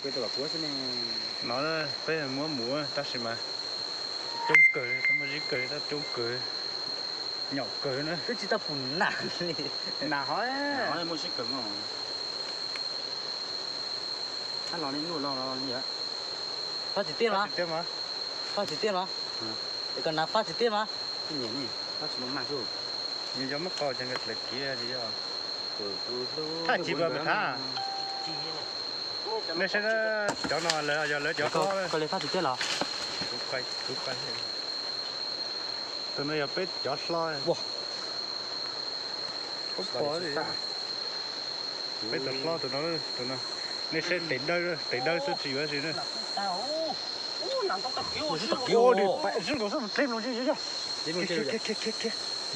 Peb tau los kuv xwb ne. No peb muab mus tab sis mas coob kawg, tau muaj zib kawg, tau coob kawg, nyaum kawg na. Twb tsis tau pum nas li. Nas hov, muaj zib kawg no. Ab los ne, nuj los los li. Faj tsis tiaj los? Faj tsis tiaj los? Es koj nas faj tsis tiaj los? Nyiam ne, faj tsis muaj mas xwb. Nws yog muab qo ces nkawd dlaim kiv li yog. Thaj ci pas mas thab. Nej saib cov no lawv yog lawv cov hlob. Koj li faj tsis tiaj los? Tus no yog peb cov hlob. Peb tus hlob tus no, tus no. Nej saib tes dawb, tes dawb xwb tsis yuav zi na. Zib nkaus xwb, ple mloog,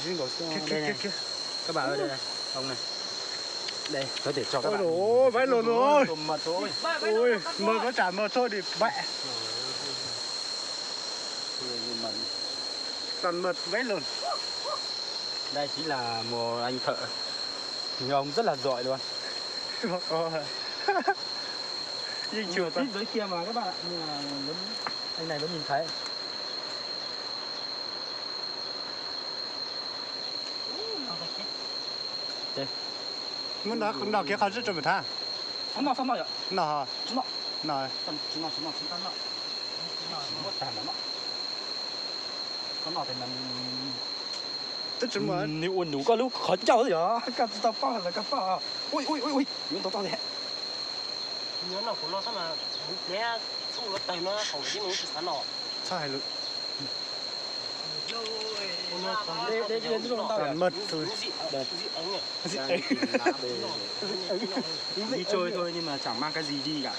zib nkaus xwb. Các bạn ơi, đây. Đây, có thể cho các bạn. Ôi, vãi lồn rồi. Ôi, mệt quá, chả mệt thôi thì bẹ. Toàn mệt vãi lồn. Đây chính là một anh thợ. Người ông rất là giỏi luôn. Có. Anh này vẫn nhìn thấy. Muab nrog kiag qhov zib rau pem thab. Noj, noj, noj. Noj. Nws ua nws koj lub qhov ncauj xwb yog koj tsis tau paub los koj paub. Ui, ui, ui, ui, yuav ntau toj thiab. Txhob hais lus. Mệt rồi. Đi trôi thôi nhưng mà chẳng mang cái gì đi cả.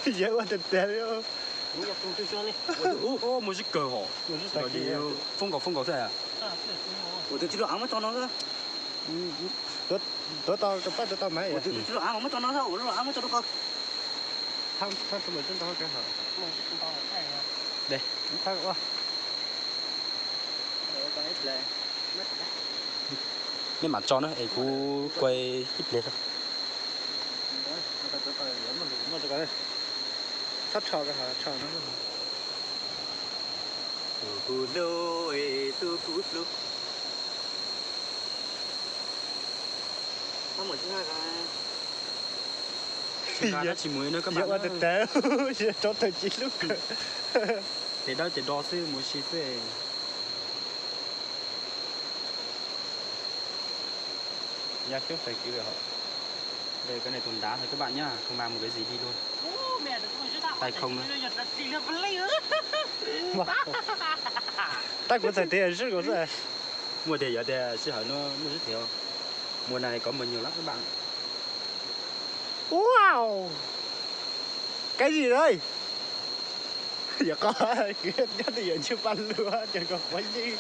Dễ quá, tuyệt tuyệt luôn. Ua, muaj zib kawg hos. Phone nkaus, phone nkaus xwb. Ua, tus tsis lub av muab tso no xwb. Tuav tau, pab tuav tau mas. Ua, tus tsis lub av muab tso no xwb, ua, lub av muab tso rau ko. Nej mam tso na es kuv kuai ib pliag. Txhob rho, rho no. Tsis mus no, ua tes taw, rau taw ci lub kawg. Ces dawb ces do xwb, mus si xwb. Ya xyoob xaim kiv lawm hos. Đây, cái này tôi đá thôi các bạn nhá, không mang một cái gì đi luôn. Tay không nữa. Tab kuv txhais tias zib nkaus xwb. Muaj tias yog tias sij hawm no muaj zib thiab. Mùa này có mưa nhiều lắm các bạn. Wow. Cái gì đây? Yog qo, nyob twj ywm ntshe paj lug ces nkaus quav yeej.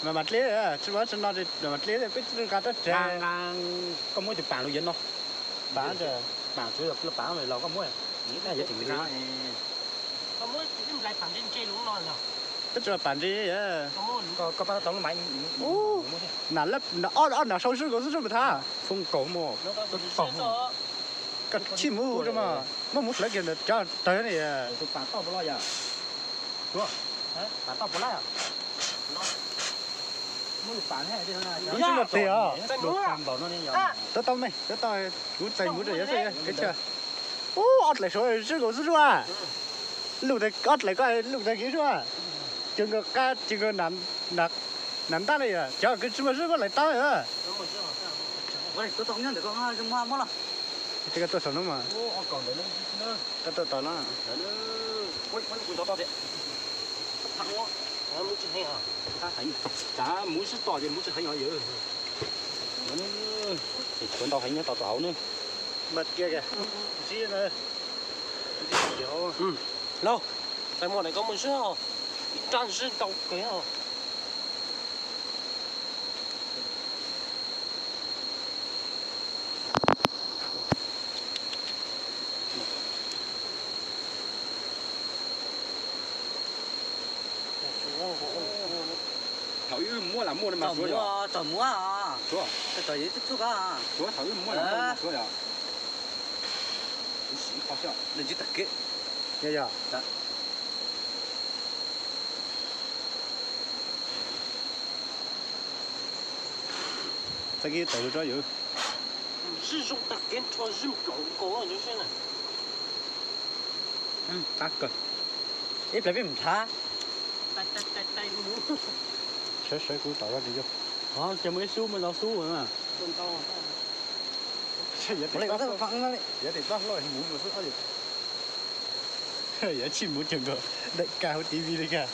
Mas mas dleb, tsis muaj tsis no, mas dleb peb tsis nqa rab tsev. Koj muab tus paam los yuav no. Paam, paam tsuav yog paam los koj muab. Twb tsis paam ntse. Ob nam sau zib nkaus xwb mas thab. Koj tsis mus ua mas muab mus hlawv kiag ntawm cov tawg ne. Tuav tau me, tuav tau, kuv txais mus rau yov xwb kev tshaj. Ub, ob dlaim suav zib nkaus xwb zuaj. Luj, ob dlaim koj luj tag kiv zuaj. Ces nkaus qab ces nkaus nas ntab ne yom, cov kws tsis muaj zib muab hlais tau. Koj tuaj saum no mas. Koj tuaj tod na. Tsam muv tsis heev os, yog tsam muv tsis tod ces muv tsis heev os yawg. Tshuav ntau heev nyob tod tus auv ne. Mas kiag kis, zib na. Lauj, tais muaj daim koj muaj zib os, ib rab zib ntau kawg os. Thaum wb muab los muaj no mas suav yog. Thaum muab, thaum yus txuj koj. Suav thaum wb muab los muaj no mas suav yog. Kuv siv qhov xwb. Nws tsis tag kev. Yog yog. Txoj kev tawm tso yus. Zij zoo tag kev nrho zij nplaum nkaus. Qab kawg. Ib pliag peb mus nrhav. Sawv sawv kuv tom zoj nws yog. Ces muaj ib xub muaj ntau xub na. Yuav tim toj hlo mus mus xwb. Yuav tsis mus ces nkaus daim kag hauv T V li kag.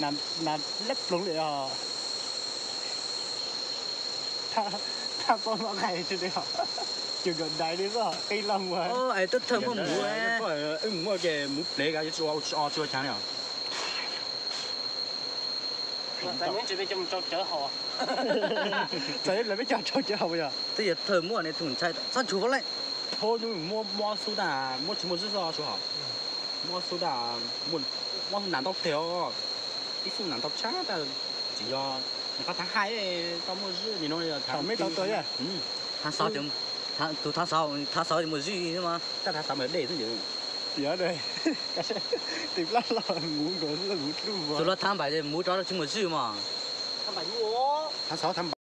Nas lab ploog li os. Thaj poj mab qais tsis li os. Ces nkaus dais li xwb qi loj mus. Es twb thawj muaj mus. Wb mus muaj ces mus plev kav yuav tsis ua tsis ua tsis ua chav li os. Txawm lawv peb cog rau cawv haus yog. Twb yog thawj muaj ne tus ntshai txhob ntshuv vab lej. Thab nub muab mob xub tag muab tsis muaj zwj xwb tsuav hom. Mob xub tag mob xub nas ntau teg os. Ib xub nas ntau tshaj tag tsis yog nws qhov thav hais tau muaj zwj nim no yog thav me tau tau yog. Thav xauv, tus thav xauv, thav xauv muaj zwj xwb mas. Tag thav xauv mas dej xwb. Yog, tim plab los mus nkaus xwb mus dlub vag. Tus los thav npaim ces mus rov tsis muaj zwj mas. Thav xauv thav npaim.